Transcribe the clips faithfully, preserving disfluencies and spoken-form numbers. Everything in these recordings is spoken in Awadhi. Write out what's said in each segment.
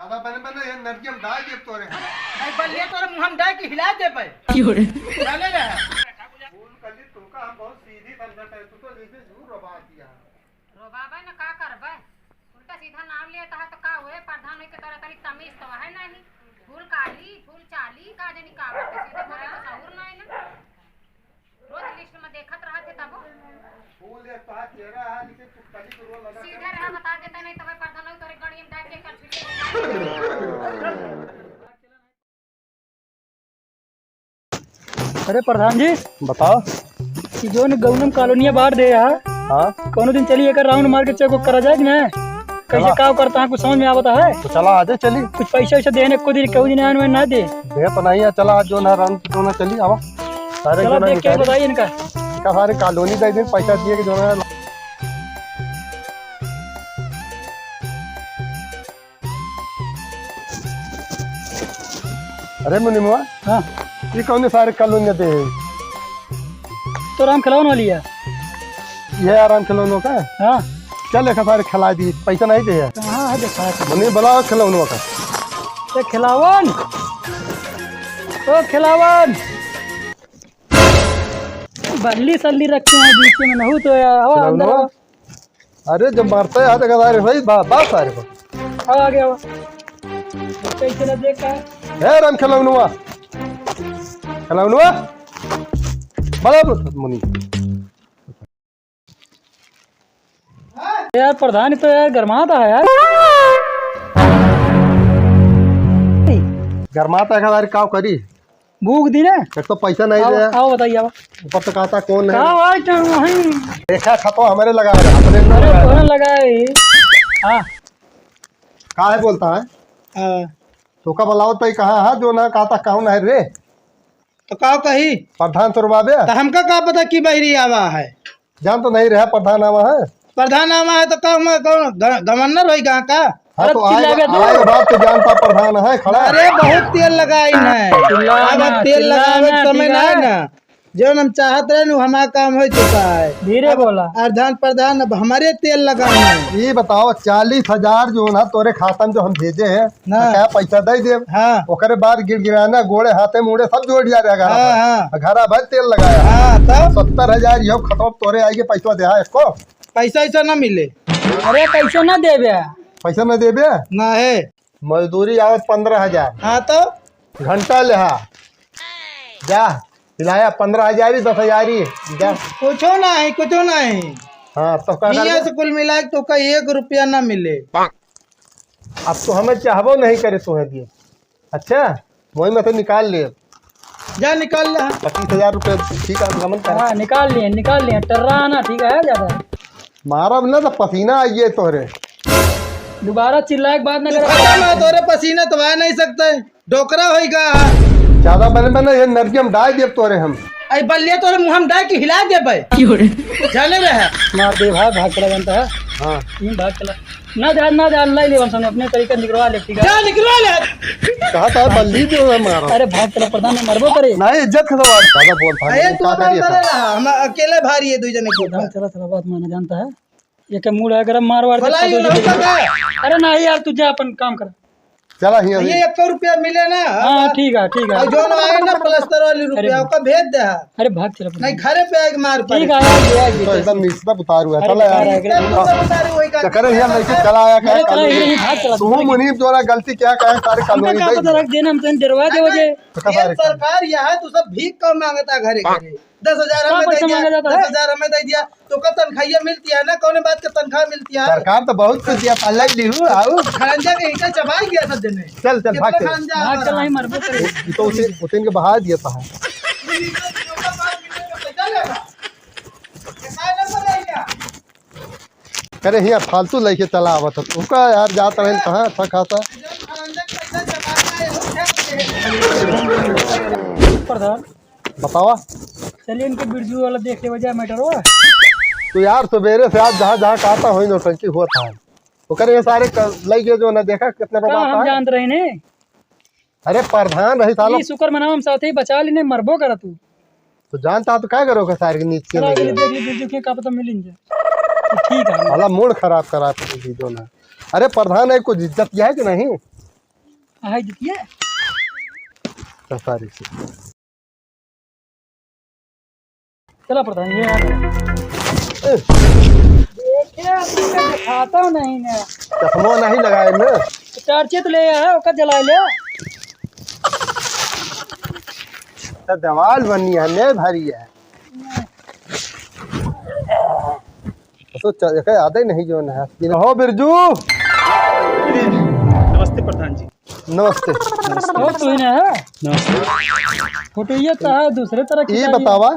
बने बने ये नरकी हम डाल दिए तोरे। नहीं, बल्ले तोरे मुँह हम डाल के हिला दे पे। क्यों रे? चले रहे। फूल कली तोका हम बहुत सीधी समझत है, तू तो जैसे झूठ रोबा दिया। रोबाबे न का करबे? उल्टा सीधा नाम लेता है तो का हुए? प्रधान होई के तोरा तनी तमीज तो है नहीं। फूल काली, फूल चाली, का जानी का बात है, सीधे बोले तो सहूर नहीं ना। रोज लिस्ट में देखत रहत है तबो। फूल एक तो हाथ चेहरा है, लेकिन तू कली को रोल लगा सीधे रहा, बता देता नहीं तबे प्रधान होई तोरे गड़ियम डाल के कर छुट्टी। अरे प्रधान जी, बताओ। कि जौन गौनम कॉलोनिया बांट दे यार, हाँ। कौनो दिन चली एकर राउंड मार के चेक वेक करा जाए कि ना? कैसे चला। का करता है, कुछ समझ में आवता है? तो चला, आजे चली। कुछ पैसा वैसा देने को दिन, केहू दिन आन वान ना दे। दे तो नहीं है, चला, आज जौन है राउंड, जौन है चली, आवा। सारे चला, जौन है देख के निकाली। बताइए इनका। इनका सारे कॉलोनी दे दे, पैसा दिए के जौन है। अरे मुनिमवा, हाँ। ये कौन सारे कॉलोनिया दे है? तो राम खिलौन वाली है। ये आराम खिलौनों का? हाँ। क्या लेखा सारे खिला दी, पैसा नहीं दे है? कहाँ है देखा है? मुनि बुलाओ खिलौनों का। ये खिलावन, ओ खिलावन, बल्ली सल्ली रखे हैं बीच में, नहीं तो यार, आओ अंदर खिलौनों? आओ। अरे, जब मारता है, हाथ लगा रहे भाई, बा-, बात आ रहे हो। आ गया वो। कैसे ना देखा? ए, राम खिलौनुआ। खिलौनुआ। बड़ा मुनि। यार, प्रधान तो यार गरमाता है यार। गरमाता है, यार, का करी? भूख दी ना। एक तो पैसा नहीं आओ, दे। आओ बताइए, आओ। ऊपर तो कहता कौन है? का भाई, तो वहीं। देखा था तो हमारे लगा है, अपने ना अरे, लगा है। तोहरा लगा है। हाँ। का है बोलता है? हाँ। तो का बुलाओ तो कहा है, जो ना कहता कौन है रे? तो का कही? प्रधान तोर बाबे? तो हमका का पता कि बहरी आवा है? जान तो नहीं रहा प्रधान आवा है। प्रधान आवा है तो का हम कौन ग-, गवर्नर होई गा का? हाँ, अरे तो आए, चिल्लावे तो। आए बात तो जानता प्रधान है, खड़ा। अरे बहुत तेल लगाई है। चिल्ला अब ना, तेल चिल्ला लगावे ना, समय ठीक ना है है। ना। जौन हम चाहत रहे नु हमारा काम हो चुका है। धीरे अब बोला। प्रधान, प्रधान अब हमारे तेल लगाना है। ये बताओ, चालीस हजार जो ना तोरे खाता में जो हम भेजे हैं, ना। तो क्या पैसा दे दे? हाँ। ओकरे बाद गिड़गिड़ाना, गोड़े हाथे मुड़े सब जोड़ लिया रहेगा। हाँ, हाँ। घरा भर तेल लगाया। हाँ, तब? सत्तर हजार यो खतम तोरे आइगे पैसा दे, हाँ, इसको। पैसा ऐसा ना मिले। अरे, पैसा ना देबे। पैसा ना देबे? ना है। मजदूरी आवत पन्द्रह हजार। हाँ, तो? घंटा लेहा। जा, सिलाया पन्द्रह हजार ही, दस हजार ही। जा। कुछो ना है, कुछो ना है। हाँ, तो का हियाँ करबे? से कुल मिला के तो का एक रुपया ना मिले। अब तो हमें चाहबो नहीं करे तोहे दिए। अच्छा, वही में से निकाल ले। जा निकाल ले। पच्चीस हजार रुपये, ठीक है, गमन कर। हाँ, निकाल लिए, निकाल लिए। टर्रा ना, ठीक है, ज्यादा। मारब ना तो पसीना आइए तोहरे। दोबारा चिल्लाए के बात ना तू करे। खत्म है, तोरे पसीना तो आ नहीं सकता है। डोकरा होई गा। ज्यादा बने बने ये नरकी हम डाल देब तोरे हम। आई बल्ले तोरे मुंह हम डाल के हिला देबे। क्यों रे? जाने रहे। मार दे भाग, भाग चला जानता है। हाँ। यूं भाग चला। ना जा, ना जा, अल्लाह ही ले, हम अपने तरीके निकलवा ले, ठीक है? जा निकलवा ले। कहा था बल्ली जो है मारा। अरे भाग चला, प्रधान में मरबो करे। नहीं, इज्जत खतम, ज्यादा बोल, भाग, अरे तू का अपना करिए मरे था? रहा, हम अकेले भारी है दो जने के प्रधान, ऊपर। चला, चला, बात माना जानता है। ये के मूड है, अगर मार वार के भलाई फंस नहीं जाएगी। होता है। अरे नहीं यार, तू जा अपन काम कर। चला हियाँ ये से। एक रुपया मिले ना। हाँ, ठीक है, ठीक है। और जो ना आए ना प्लास्टर वाली अरे रुपया, ओका भेज दे। अरे भाग चल अपने। नहीं, घरे पे आके मार पड़े। ठीक है, आ गया, आ गया। तो एकदम नीचे तक उतारू है। अरे चला यार। अरे, अरे, अरे, अरे, अरे, वही का तो करे हियाँ लेके चला आया, क्या अरे, चला, कानूनी ये नहीं, भाग चला। तू मुनीब जो ना गलती क्या करे, सारे कानूनी उनका का भाई। पता रख देना, हम तो डरवा दे वजह। तो का ये सारे सरकार यहाँ है, तो सब भीख का मांगता घरे घरे। दस हजार का हमें दे पैसा दिया, मांगा जाता है? दस हजार हमें दे दिया, तो का तनखाइया मिलती है ना, कौन बात का तनखा मिलती है? सरकार तो बहुत कुछ दिया, पल्ला लिहू, आऊ। खड़ंजा के ईंटा चबाई गया सब जने। चल, चल, भाग, चल। खड़ंजा भाग, चल, नहीं मरबो करे। तो उसे, उसे इनके बहा दिया था। करे हियाँ फालतू लेके चला आवत है। उसका यार जात रहे कहाँ अच्छा खासा। प्रधान। बतावा। चलिए, इनके बिरजू वाला देख लेवे जाए मैटर हुआ। तो यार, सवेरे से आज जहाँ, जहाँ कहता होई नौटंकी हुआ था। ओकरे ये सारे क-, लइके जो ना देखा कितने का रुपया हम आता है। जानत रहे ने? अरे, प्रधान रही साला। ई शुक्र मनावा हम साथे ही बचा लेने, मरबो करा तू। तो जानता तो क्या करोगे सारे के नीचे चला, में? अगले देख ले, बिरजू के का पता मिल ही जाए। तो ठीक है। साला मूड खराब करा तू भी जो ना। अरे, प्रधान है, कुछ इज्जत किया है कि नहीं? हाय जितिया। सफारी से। चला प्रधान, ये आ गया। ए। देखिए, तुमको दिखाता नहीं ना। चश्मा नहीं लगाए ना। तो चार चेत ले आया, ओका जला ले। तो दवाल बनी है, नहीं भरी है। तो च-, एके यादे नहीं जो ना। हो बिरजू। नमस्ते प्रधान जी। नमस्ते। नमस्ते। हो, तू ही ना है? नमस्ते। फोटो ये तो है, दूसरे तरह की ये डाली है। बतावा,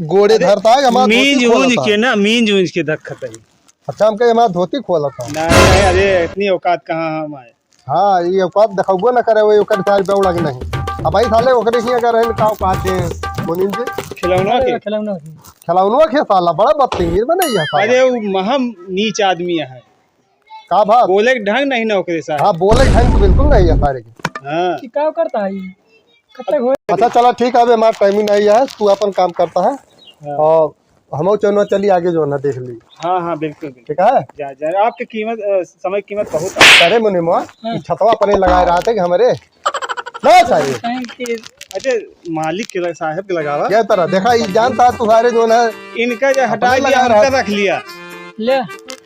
गोड़े अरे, धरता है, हमारा धोती मींज खोलता ऊंज है। के ना, मींज ऊंज के धक्का है। अच्छा, हम कहे हमारा धोती खोलता है। नहीं, नहीं, अरे, इतनी औकात कहाँ हम आए? हाँ, ये औकात दिखाऊंगा ना करे, वो ओकर चार पे उड़ा के नहीं। अब भाई साले ओकरे ही अगर है, का औकात है, मुनीम जी? खिलौना अरे, के? खिलौना के। खिलौना के साला, बड़ा बदतमीज बने ये साला। अरे, वो महा नीच आदमी है। का बात? बोले के ढंग नहीं ना ओकरे साथ। हाँ, बोले के ढंग तो बिल्कुल नहीं है सारे के। हाँ। कि का करता है ये? कब तक हो? अच्छा, चला ठीक है, अबे हमारा टाइम ही नहीं है, तू अपन काम करता है। हाँ। और हम चौनो चली आगे जो ना देख ली। हाँ, हाँ, बिल्कुल, बिल्कुल। ठीक है? जा, जा, आपके कीमत, अ, समय की कीमत बहुत है। अरे मुनीमवा, हाँ। ये छतवा अपने लगाए रहा था कि हमारे ना चाहिए। Thank you। अरे, मालिक के लग-, साहब के लगावा। ये तरह देखा, ये जानता तू सारे जो ना इनका जो हटा अपने दिया, लगा रहा उनका था। रख लिया। ले।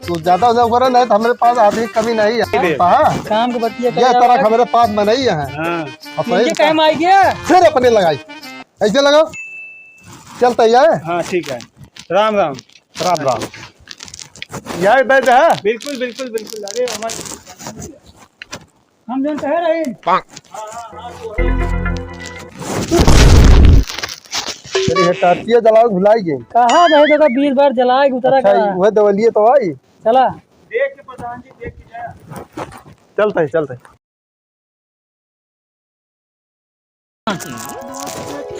तू ज्यादा उधर ऊपर नहीं, तो हमारे पास आदमी कमी नहीं है। दे। हाँ। काम के बतिया ये कर तरह यार। हमारे पास में नहीं है। हाँ। अब सही इनके बता। काम आई गया। फिर अपने लगाई, ऐसे लगाओ, चलता ही है। हाँ, ठीक है, राम राम। राम राम। यह दर्द है? बिल्कुल, बिल्कुल, बिल्कुल। अरे, हमारे हम जन कह रहे। अरे, ये टाटिया जलाओ, भुलाई गए। कहाँ भाई, देखो, बीस बार जलाए, उतरा अच्छा, कहाँ? वह दवलिए तो आई। चला। देख के प्रधान जी, देख के जा। चलते हैं, चलते हैं।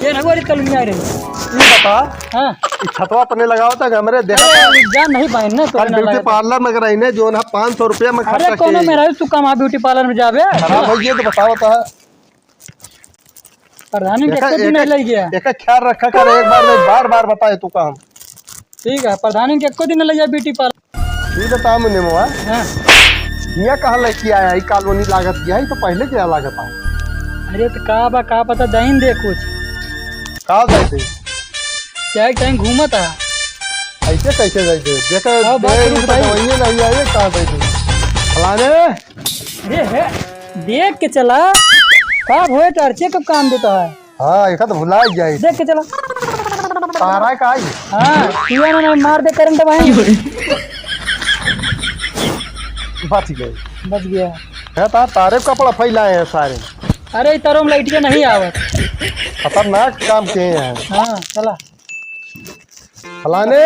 ये ना गोरी कलमिया रे। तू बता, हाँ। ई छतवा अपने लगावत है हमरे, देखा अरे, था। जान नहीं पाइन ना, तो कल ना ब्यूटी लगा। पार्लर में रही ने, जो ना पाँच सौ रुपया में अरे, खर्चा कोनो किए। मेरा तू कमा ब्यूटी पार्लर में जाबे। खराब हो गया तो बताओ तो। प्रधानी के देखा, एको दिन एका, नहीं लग गया। एका ख्याल रखा कर, एक बार नहीं, बार बार बताए तू काम। ठीक है, प्रधानी के एको दिन नहीं लग गया ब्यूटी पार्लर। ये बता मुनीमवा, हाँ। हियाँ कहाँ लेके आया है? कॉलोनी लागत गया है, तो पहले क्या लागत है? अरे तो का बा, का पता, दहिन दे कुछ। का दे दे? क्या एक टाइम घूमत है? ऐसे कैसे दे दे? जेकर हाँ, बात दे, करूँ तो भाई। दवाइए नहीं आए, का दे दे? फलाने? अरे है, देख के चला। का भोए टर्चे कब काम देता है? हाँ, एक तो भुला ही जाए। देख के चला। तारा का आई? हाँ, तू ना, ना, मार दे करंट भाई। बच गए। बच गया। है ता-, तारे कपड़ा फैलाए हैं सारे। अरे, ई तारो में लाइट के नहीं आवत। खतरनाक काम किए हैं। हाँ, चला। फलाने।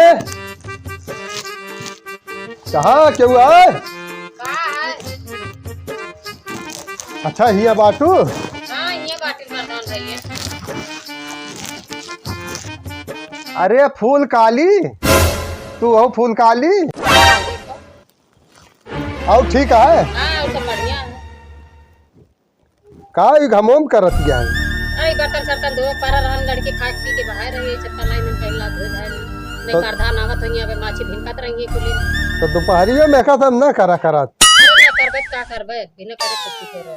कहाँ केहू है? का है? अच्छा, हिया बाटू? हाँ, हिया बाटी प्रधान भैया। अरे फूल काली, तू हो फूल काली? हाँ, देखो। और ठीक है? हाँ, और सब बढ़िया है। का ई घमोम करत गया है? अरे बर्तन सर्तन धोए पर रहन, लड़के खा पी के बाहर रही, चप्पल लाई में पहला धोए धाए। नहीं तो प्रधान आवत होइए, अबे माछी भिनकत रही कुली। तो दोपहरियो में का सब ना करा करत? अरे ना करबे, का करबे? बिना करे छुट्टी करो।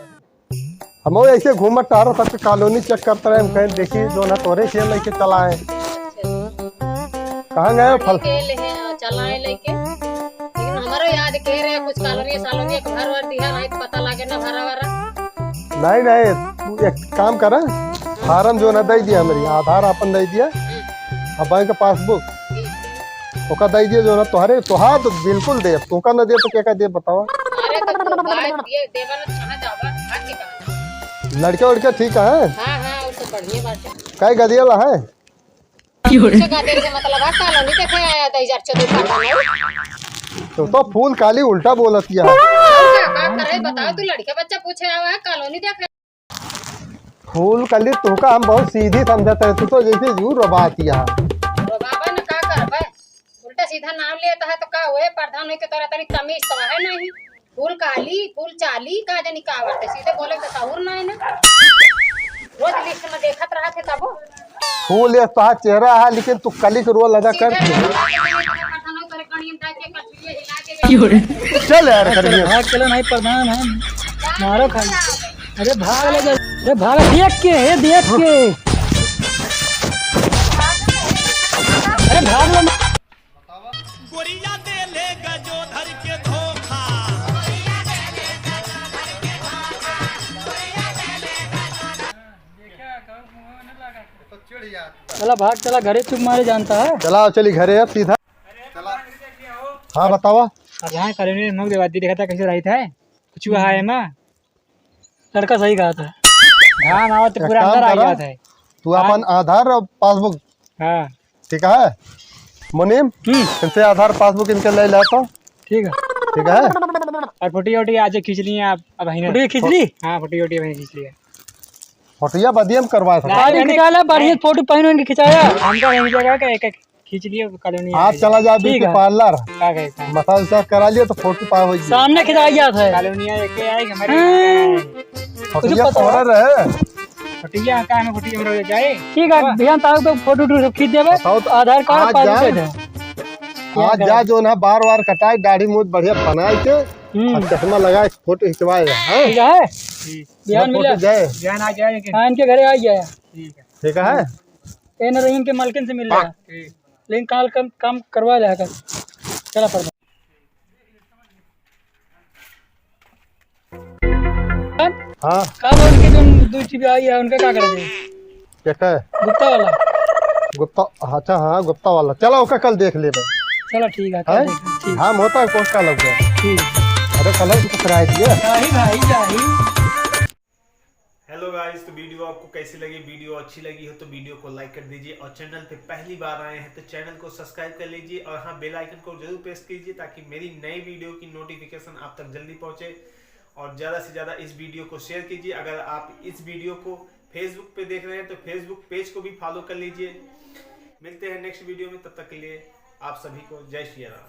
हम ऐसे घूमत टहरत सबके कॉलोनी चेक करत रहे, हम कहें देखी जो ना तोरे से लेके चला है। कहाँ गए फल? के ले हैं, चला है लेके। लेकिन हमारो याद के रहे, कुछ कॉलोनी सालोनी एक भर वर दिया, नहीं तो पता लागे ना भरा वरा। नहीं, नहीं, तू एक काम कर, फार्म जो ना दे दिया हमरी, आधार अपन दे दिया, अब बैंक पासबुक, ओका दे दिया जो ना तोहरे, तोहार तो बिल्कुल दे, तोका ना दे तो क्या का दे बतावा? अरे तो तू भाई ये देवा ना कहाँ जावा, भाग के कहाँ जावा? लड़के उड़के ठीक है? हाँ, हाँ, वो तो बढ़िया बात है। काहे गदिया ला है? पूछे का देर से मतलब है, कॉलोनी देखे आया था, इधर चतुर काटा नहीं। तो, तो फूल काली उल्टा बोलत किया। और का, का करे, बताओ, तू लड़के बच्चा पूछे आवा है, कॉलोनी देखे। फूल काली, तोहका हम बहुत सीधी समझत है, तू तो जैसे जूर रबात किया। बाबा ने का करबे, उल्टा सीधा नाम लेता है तो का हुए, प्रधान होके तोरा तनी तमीज तो है नहीं। फूल काली, फूल चाली, का जानी का बात है, सीधे बोले तो सहूर ना है ना। रोज लिस्ट में देखत रहा थे तबो। फूल ये तोहार चेहरा है, लेकिन तू कली के रोल अदा कर। सीधे बोले तो प्रधान होके तोरे कड़ियन डाल के कटुरिया हिला के क्यों रे? चल यार, कर चल, दिया। भाग चलो, नहीं प्रधान है। मारो खाई। अरे भाग ले जा। अरे भाग, देख के, हे देख के। अरे भाग ले। गोरिया दे ले गजो धर के धोखा। चला भाग, चला घरे, चुप मारे जानता है। चला, चली घरे अब सीधा। हाँ, बतावा। अब यहाँ कॉलोनी में मुँह देवाती देखा था, कैसे रही था? कुछ हुआ है माँ? लड़का सही कहा था। धान आवा तो एक पूरा काम अंदर आ करा, गया था। तू हाँ। अपन आधार और पासबुक, हाँ। ठीक है मुनीम, हम्म। इनसे आधार पासबुक इनके ले ला तो। ठीक है। ठीक है। और फोटो वोटो आज खींच लिए आप, अब है ना? फोटो खींच ली? हाँ, फोटो वोटो वहीं खींच लिया। फोटोया बदियम करवा सकते। आज खिंचा ला, बढ़िया फोटो पहन वहन के खिंचाया। हमका नहीं जगह का एक एक खींच लिए, कॉलोनी आज आ चला जाए ठीक ब्यूटी है। पार्लर, का कहे का? मसाज उसाज करा लिए तो फोटो पाए हो जाए। सामने खिंचाई जात है। कॉलोनी आए के आए हमारे हाँ। यहाँ। कुछ फोटोया पता तोहरा रहे। फोटोया का हमें फोटो हमरा जाए। ठीक है, वाह। भैया ताऊ को फोटो उटो सब खींच देबे। बताओ तो आधार कार्ड आज पासबुक जाए। दे दे। आज जा जो ना बार बार कटाए, दाढ़ी मूछ बढ़िया बनाए के, हम्म। और चश्मा लगाए, फोटो खिंचवाए, हाँ? ठीक है। ठीक। बिहान सब मिला। फोटो जाए। बिहान आ जाए लेकिन। हाँ, इनके घरे आ गया। ठीक है। ठीक है। ए न रहीम के मालकिन से मिल रहा। ठीक। लेकिन काल कम, काम करवा ले कर। चला पड़ता। हाँ। का बोल के तुम दो टीवी आई है, उनका क्या कर दे? क्या है? गुप्ता वाला। गुप्ता, अच्छा हाँ, गुप्ता वाला। चला, ओका कल देख लेबे। चला ठीक है, कल हैं? देख, ठीक। घाम होता है, कौन का लग गया? ठीक। अरे कल है, तो कराए दिए। जाही भाई, जाही। हेलो गाइस, तो वीडियो आपको कैसी लगी? वीडियो अच्छी लगी हो तो वीडियो को लाइक कर दीजिए, और चैनल पे पहली बार आए हैं तो चैनल को सब्सक्राइब कर लीजिए, और हाँ, बेल आइकन को जरूर प्रेस कीजिए ताकि मेरी नई वीडियो की नोटिफिकेशन आप तक जल्दी पहुँचे और ज़्यादा से ज़्यादा इस वीडियो को शेयर कीजिए। अगर आप इस वीडियो को फेसबुक पे देख रहे हैं तो फेसबुक पेज को भी फॉलो कर लीजिए। मिलते हैं नेक्स्ट वीडियो में, तब तक के लिए आप सभी को जय श्री राम।